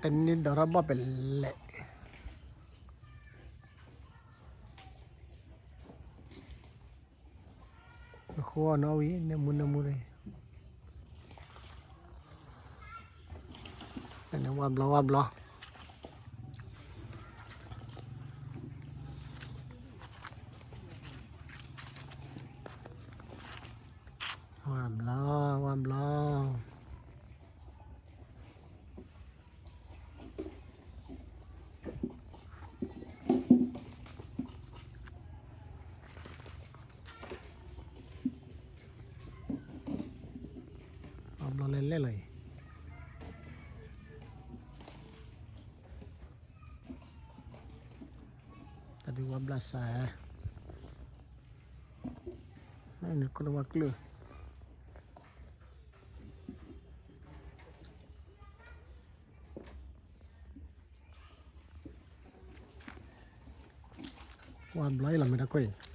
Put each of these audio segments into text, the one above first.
တနံၤဒိးထီၣ်ဘီၣ်ပလဲၣ်, နဃိအီၤနီၤဝံၤ နမူနမူ, ဝါဘျီ ဝါဘျီ ဝါဘျီ ဝါဘျီ. အဘျီလဲၤလဲၣ်လီၤအံၤ, တၢ်ဒုးဝါဘျါစး, နကိၣ်လၢဝါကျၢၢ် ဝါဘျီအံၤလီၤမ့ၢ်တၢ်ကွၢ်အံၤ,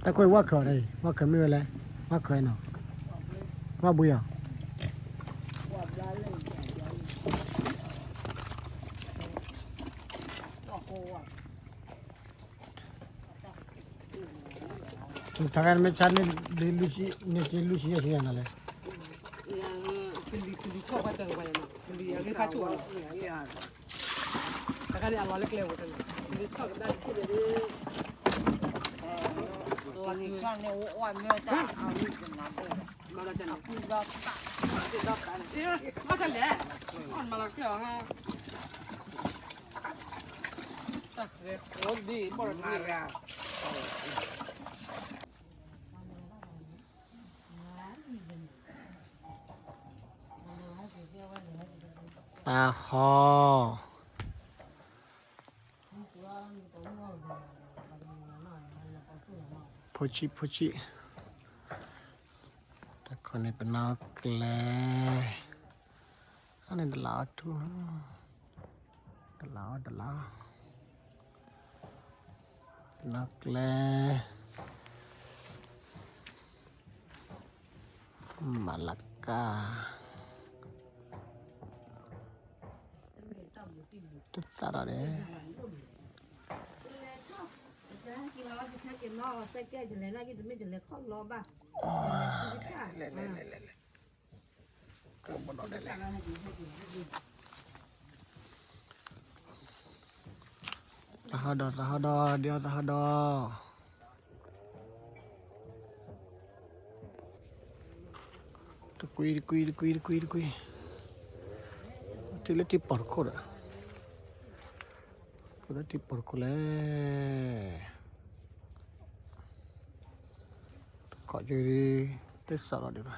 တၢ်ကွၢ်အံၤ ဝါခၢၤဒီး ဝါခၢၤမ့ၢ်ဝဲလဲၣ်, ဝါခၢၤနီၤ, ဝါဘှံးအီၤ, တၢ်ခါန့ၣ်မ့ၢ်ဆါန့ၣ် ဒ်လွံၢ်ဆံယဲၢ်ဆံယဲၢ်နၤလဲၣ်, ကလံၤကလံၤဆီၣ်ပှၤတၢ်ဝဲယဲၢ်နီၤ, ကလံၤအဂ့ၢ်ခါဆိၣ်နီၤ, တၢ်ခါန့ၣ်အလီၤလၢကျဲဝဲတၢ်န့ၣ်, ကလံၤဆီၣ်ကဒါတခါန့ၣ်, မၤတၢ်လဲၣ်, မၤလီၤကျဲအီၤ, တၢ်ဃဲၤဃီဒ်ဘီၣ်တၢ် သးဟီ, ဖိဆံး ဖိဆံး, တၢ်ခီန့ၣ်ပနီၣ်ကျဲ, အန့ၣ်တလးအီၣ်ထူ, တလးအီၣ်တလး, ပနီၣ်ကျဲ, မၤလၤကၢ်, တသၣ်ဒီးဒဲး, လဲၤလဲၤလဲၤလဲၤလဲၤ, သးဟီဒီး သးဟီဒီး ဒ်အီၤသးဟီဒီး, တကွံ တကွံ တကွံ တကွံ တကွံ, တုၤလၢထံပီၢ်တခိၣ်ဒီး, တုၤလၢထံပီၢ်တခိၣ်လဲၣ်. တကိးက့ၤဒ်, တစးလီၤဒံးဘၣ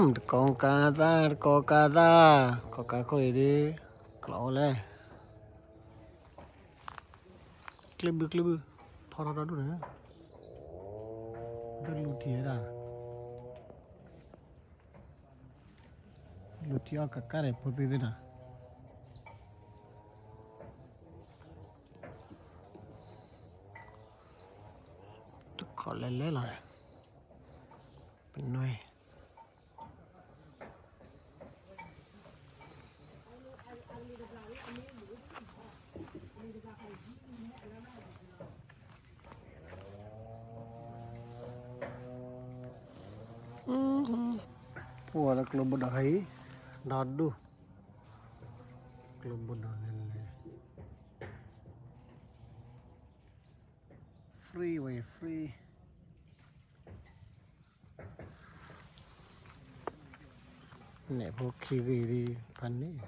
်. တကိးကါသၣ် တကိးကါသၣ်, ကိးကါခိၣ်အံၤဒ်, ကျိးအိၣ်လဲၣ်. ကျ့ဘု ကျ့ဘု, ဖီထီၣ်တၢ်ဒိၣ်န့ၣ်, ဒိၣ်လူၤထံဝဲဒၣ်. လူၤထံအီၣ်ကကၣ်ဒီးဖိသ့ၣ်သ့ၣ်နီၤ, တခိးလဲၤလဲၤလီၤ, ပနွဲၣ်. ပှၤလၢကျိဘိဒီးခါအံၤ, ဒီဒူၣ်, ကျိဘိဒီးလဲၤလဲၤ, free ဝဲ free. နဲၣ်ဖိခံဂ့ၤဒ်ဖးန့ၣ်.